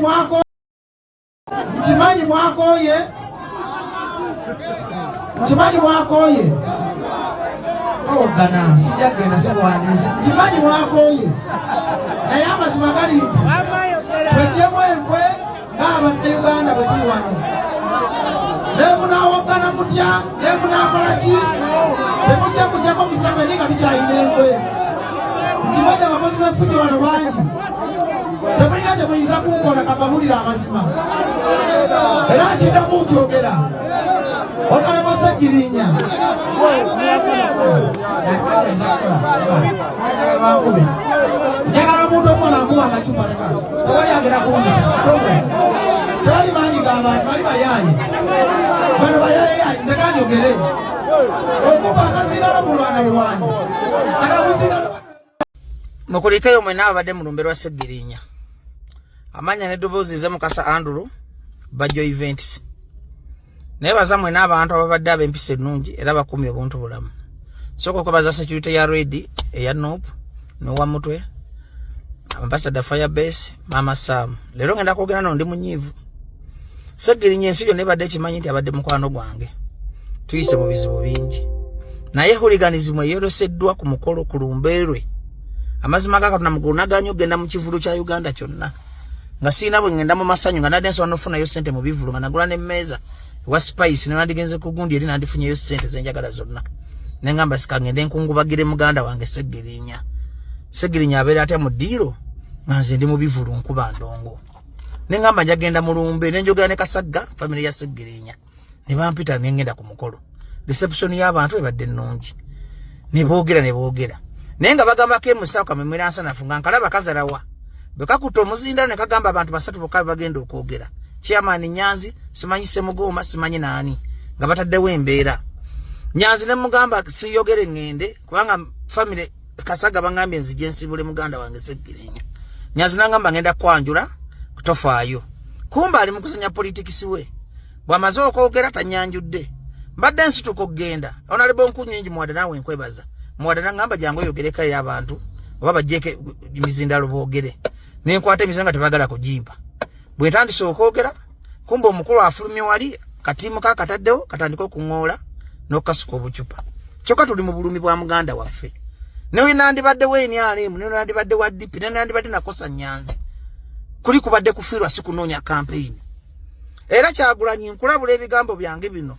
Mwako, nkimanyi mwakoye, nkimanyi mwakoye. Owogana sijja kugenda, sikuwandiise. Nkimanyi mwakoye, naye amazima gali nti twejjemu enkwe ng'Abannayuganda bwe tuli wano. Nemunaawogana mutya, nemunaakola ki, temujja kujjako Museveni nga tukyalina enkwe. Nkimanyi abakozi b'effujjo wano bangi, temulina kye muyinza kunkola. Kababulira amazima, era nkiddamu nkyogera. Honorable Ssegirinya, njagala omuntu omuwala nkuba akacupa. Leka, tewali agenda kunzita, tewali maanyi g'abantu bali bayaaye bano, bayaaye. Ndeka njogere. Okuba akazindalo mulwana lwanyi akakuzindalo. Mukulikeyo mwena abadde mu lumbe lwa Ssegirinya. Amanya n'eddoboozi nze Mukasa Andrew Bajjo Events. Naye baza mwena abantu ababadde ab'empisa ennungi era bakuumye obuntu bulamu. Sooka okwebaza security ya Red eya NUP n'owa Mutwe Ambassador Firebase Mama Sam. Leero ngenda kwogera no ndi munyiivu. Ssegirinya ensi yonna ebadde ekimanyi nti abadde mukwano gwange. Tuyise mu bizibu bingi, naye hooliganism eyoleseddwa ku mukolo ku lumbe lwe. Amazima ga Katonda, mugulu naganye okugenda mu kivulu kya Uganda kyonna nga siina bwe ngenda mu masanyu, nga nadde nsobola nokufunayo sente mu bivulu, nga nagula n'emmeeza ewa Spice, ne nandigenze ku gundi eri nandifunyeyo sente zenjagala zonna. Nengamba sika ngende nkungubagire muganda wange Seggirinya. Seggirinya abeera atya mu ddiiro nga nze ndi mu bivulu nkuba ndongo? Nengamba njagenda mu lumbe, nenjogera ne Kasagga, family ya Seggirinya, ne bampita nengenda ku mukolo. Reception y'abantu ebadde nnungi, ne boogera ne boogera, naye nga bagambako emusawo kamemera nsanafu nga nkalaba kazalawa bwe kakutta omuzindalo ne kagamba abantu basatu bokka bagenda okwogera, Chairman Nyanzi, simanyi Semugooma, simanyi naani, nga bataddewo embeera. Nyanzi ne mugamba siyogere ŋŋende kubanga family Kasaga bangambye nzije nsibule muganda wange Seggirinya. Nyanzi nangamba ngenda kwanjula, tofaayo. Kumba ali mukusanya politics we. Bw'amaze okwogera tanyanjudde. Mbadde nsituka okugenda, Honorable Nkunyingi Muwada, naawe nkwebaza, Muwada nangamba jangu oyogereko eri abantu oba bajjeko emizindalo boogere. Nenkwata emizindalo nga tebagala kugimpa. Bwe ntandise okwogera, kumba omukulu afulumye wali, katiimu kakataddewo katandika okuŋoola n'okukasuka obucupa. Kyokka tuli mu bulumi bwa muganda waffe. Newe nandibadde wa NRM, newe nandibadde wa DP, newe nandibadde nakosa Nyanzi, kuli kubadde kufiirwa, si kunoonya kampeyini. Era Kyagulanyi, nkulabula ebigambo byange bino: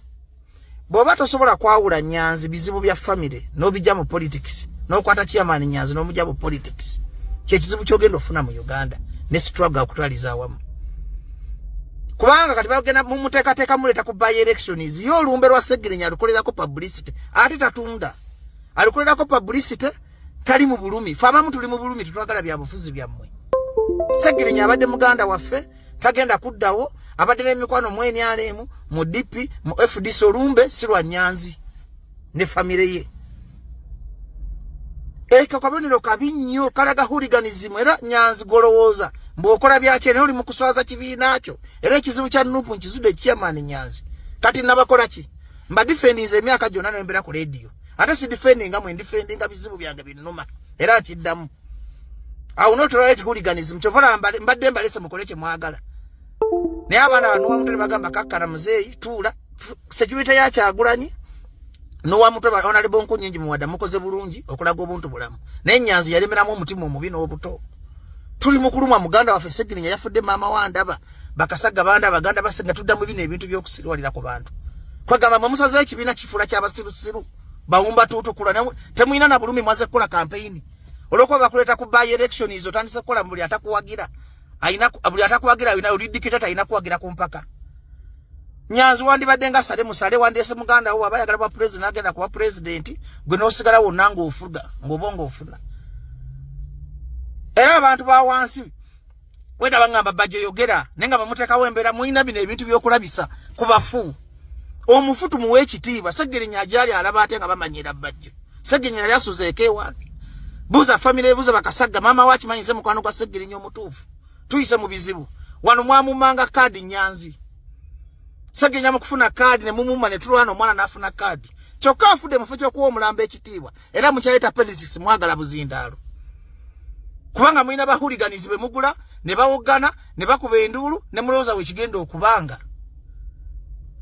bw'oba tosobola kwawula Nyanzi bizibu bya family n'obijja mu politics, n'okwata Chairman Nyanzi n'omujja mu politics, kyekizibu kyogenda ofuna mu Uganda ne struggle okutwaliza awamu, kubanga kati bagenda mumuteekateeka muleeta ku by elections. Ye olumbe lwa Segirinya alukolerako publicity, ate tatunda, alukolerako publicity, tali mu bulumi. Fe abamu tuli mu bulumi, tetwagala byabufuzi byammwe. Segirinya abadde muganda waffe, tagenda kuddawo. Abadde n'emikwano mu NRM, mu DP, mu FDC. Olumbe si lwa Nyanzi ne famire ye. Eko kabonero kabi nnyo, kalaga hooliganism. Era Nyanzi, golowooza mbw'okola byaki, naye oli mu kuswaza kibiina kyo. Era ekizibu kya NUP nkizudde, Chairman Nyanzi. Kati nabakola ki? Mba defendinze emyaka gyonna nembeera ku radio, ate si defendinga mwe, ndefendinga bizibu byange binnuma, era nkiddamu. I will not tolerate hooliganism. Kyova mbadde mbalese mukole kye mwagala, naye abaana bano wamutwe bagamba kakkana muzeeyi tuula. Security ya Kyagulanyi nowamutwe, Honorable Nkunyingi Muwada, mukoze bulungi okulaga obuntu bulamu, naye Nyanzi yalemeramu omutima omubi n'obuto. Tuli mu kulumwa muganda waffe Segirinya yafudde, maama wandaba, Bakasaga banda, abaganda basenga. Tuddamu bino ebintu by'okusirwalira ku bantu. Kwegamba mwe musazeyo ekibiina kifuula kyabasirusiru bawumba tuutukula, temulina na bulumi. Mwaze kukola kampeyini olwokuba bakuleeta ku by elections, otandise kukola buli atakuwagira ayina, buli atakuwagira ayina, oli dictator, alina kuwagira ku mpaka. Nyanzi, wandibadde nga sale musale, wandiese muganda wo aba ayagala bwa president, agenda kuba president, gwe n'osigala wonna ng'ofuga ng'oba ng'ofuna. Era abantu ba wansi wenda baŋŋamba bajjo yogera, naye nga bamuteekawo embeera. Mulina bino ebintu by'okulabisa ku bafu. Omufu tumuwe ekitiibwa. Segerinya agyali alaba ate nga bamanyira Bajjo. Segerinya yali asuzeeko ewange. Buuza famire, buuza Bakasagga, maama wakimanyi nze mukwano gwa Segerinya omutuufu. Tuyise mu bizibu wano. Mwamumanga kaadi Nyanzi. Segerinya mu kufuna kaadi ne mumuma ne tulwana, omwana n'afuna kaadi, kyokka afudde. Mufo ky'okuwa omulambo ekitiibwa, era mukyayita politics, mwagala buzindaalo. Kubanga mulina ba hooligans be mugula ne bawoggana ne bakuba enduulu ne mulowooza wekigenda okubanga.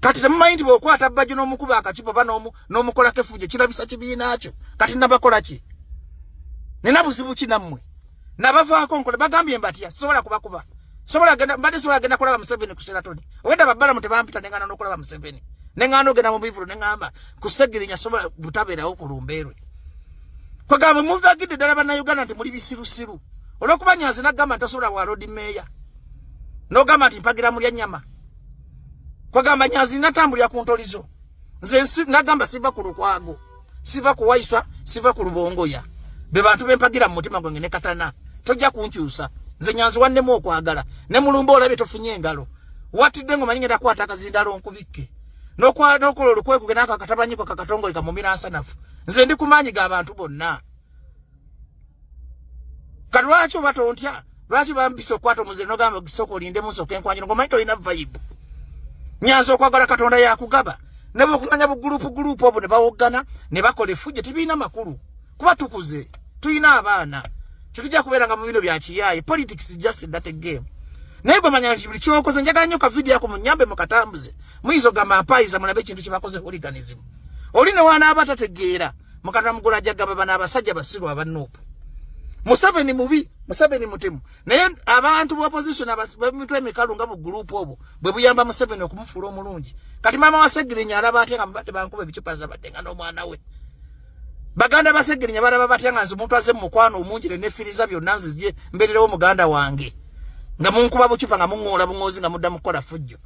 Kati temumanyi nti bw'okwata Bajjo n'omukuba akacupa oba n'omukolako effujjo kirabisa kibiina kyo. Kati nabakola ki? Nina buzibu ki nammwe? Nabavaako nkola bagambye mbatya, sisobola kubakuba. Sobola genda mbadde sobola genda kulaba Museveni ku Sheraton. Obwedda babbalamu tebampita ne ngana n'okulaba Museveni. Ne ngana ogenda mu bivulu ne ngamba ku Ssegirinya sobola butabeerawo ku lumbeerwe. Kwegamba mubagidde ddala Bannayuganda nti muli bisirusiru. Olw'okuba Nyanzi n'agamba nti tosobola bwa Lord Mayor. N'ogamba nti mpagira mulya nnyama. Kwegamba Nyanzi natambulira ku ntolizo. Nze nagamba siva ku Lukwago, siva ku Waiswa, siva ku Lubongoya. Be bantu bempagira mu mutima gwange ne katana. Tojja kunkyusa. Nze Nyanzi wannemu okwagala. Ne mulumba olabye tofunye engalo. Watidde ng'omanyi ngenda kukwata akazindalo nkubikke. N'okola olukwekuge n'ako akatabanyiko kakatongole kamumira nsanafu. Nze ndi ku maanyi g'abantu bonna. Kati lwaki oba tontya? Lwaki bampisa okukwata omuzire n'ogamba sooka olindemu nsooke enkwanjula ng'omanyi tolina vibe. Nyanzi okwagala Katonda yakugaba. Ne bw'okuŋŋanya bugulupu gulupu obwo ne bawoggana ne bakola effujjo tebirina makulu. Kuba tukuze, tulina abaana. Tetujja kubeera nga mu bino bya kiyaaye. Politics is just a dirty game. Naye gwe manya nti buli ky'okoze njagala nnyo ka video ako munnyambe mukatambuze. Muyinza ogamba mpayiza mulabe ekintu kye bakoze hooliganism. Oli ne wanaaba tategeera. Mukata mugula ajja gamba bano abasajja basiru aba NUP. Museveni mubi, Museveni mutemu. Naye abantu ba opposition abamitwe emikalu nga bu group obwo bwe buyamba Museveni okumufuula omulungi. Kati maama wa Ssegirinya alaba atya nga mubadde bankuba ebicupa zabadde nga n'omwana we. Baganda ba Ssegirinya balaba batya nga nze omuntu azze mu mukwano omungi ne nefiriza byonna nzije mbeererewo muganda wange. Nga munkuba bucupa nga muŋŋoola buŋoozi nga mudda mu kukola fujjo.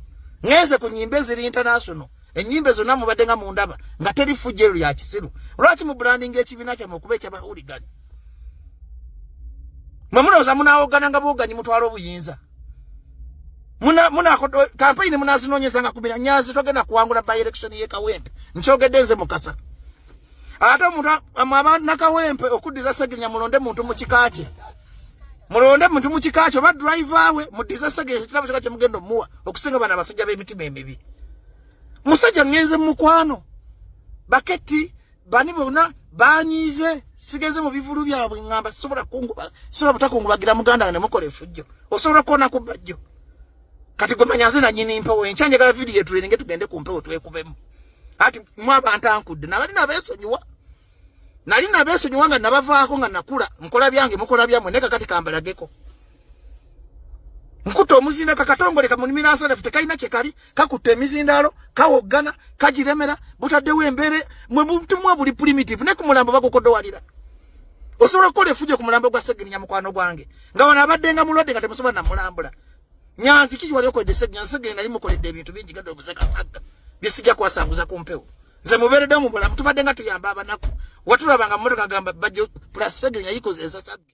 Ngenze ku nnyimba eziri international. Ennyimba zonna mubadde nga mundaba nga teri fujjo eryo lya kisiru. Lwaki mu branding ekibiina kyammwe okuba ekyaba hooligan? Mwe mulowooza munaawogana nga bwoganyi mutwala obuyinza. Kampeyini munazinoonyeza nga kubira Nyanzi togenda kuwangula by election y'e Kawempe. Nkyogedde nze Mukasa. Ate omuntu Nakawempe okuddiza Ssegirinya mulonde muntu mu kika kye. Mulonde muntu mu kika kye oba driver we muddize Ssegirinya ekirabo kyokka kye mugenda omuwa okusinga bano abasajja b'emitima emibi. Musajja ngenze mu mukwano. Baketi bani bonna banyiize sigenze mu bivulu byabwe ngamba sisobola kunguba sisobola butakungubagira muganda wange ne mukola effujjo. Osobola okukoona ku Bajjo. Kati gwe manya nze nannyini mpewo enkya njagala vidiyo etuleninge tugende ku mpewo twekubemu. Ati mwe abantu ankudde nabali nabeesonyiwa. Nali nabeesonyiwa nga nabavaako nga nakula nkola byange mukola byammwe naye kakati kambalageko. Nkutte omuzinda kakatongole kamunimira nsanafu tekalina kye kali kakutte emizindaalo kawoggana kagiremera butaddewo embeera mwe butumwa buli primitive ne ku mulambo bagukodowalira. Osobola okukola effujjo ku mulambo gwa Ssegirinya mukwano gwange nga wano abadde nga mulwadde nga temusobola namulambula. Nyanzi kiki wali okoledde Ssegirinya? Ssegirinya nali mukoledde ebintu bingi genda obuze kasagga bye sijja kwasanguza ku mpewo. Nze mubeereddewo mu bulamu tubadde nga tuyamba abanaku watulabanga mu mmotoka agamba Bajjo plus Ssegirinya yikoze ensasagge.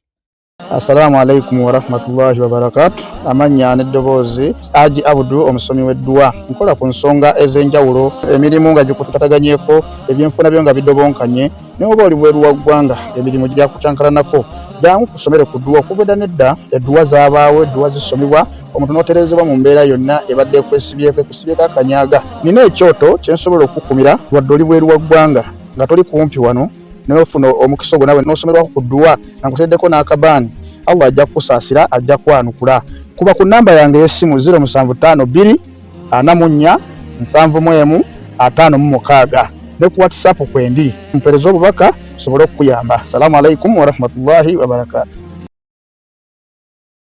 Assalamu alaikum warahmatullahi wabarakatu. Amannya n'eddoboozi Haji Abdu, omusomi w'edduwa. Nkola ku nsonga ez'enjawulo, emirimu nga gikutataganyeko, ebyenfuna byo nga bidobonkanye, ne oba oli bweru wa ggwanga emirimu gyakucankalanako. Jangu kusomere ku dduwa. Okuva edda n'edda edduwa zaabaawo, edduwa zisomibwa omuntu n'otereezebwa mu mbeera yonna ebadde ekwesibyeko, ekusibyeko akanyaga. Nina ekyoto kye nsobola okukukumira wadde oli bweru wa ggwanga nga toli kumpi wano, naye ofuna omukisa ogwo nawe n'osomerwako ku dduwa nga nkuteereddeko n'akabaani. Allah ajja kukusaasira, ajja kwanukula. Kuba ku nnamba yange ey'essimu 0752 44 71 56 ne ku WhatsApp kwendi, mpeereze obubaka nsobole okukuyamba. Salaamu alaikum warahmatullahi wabarakatuh.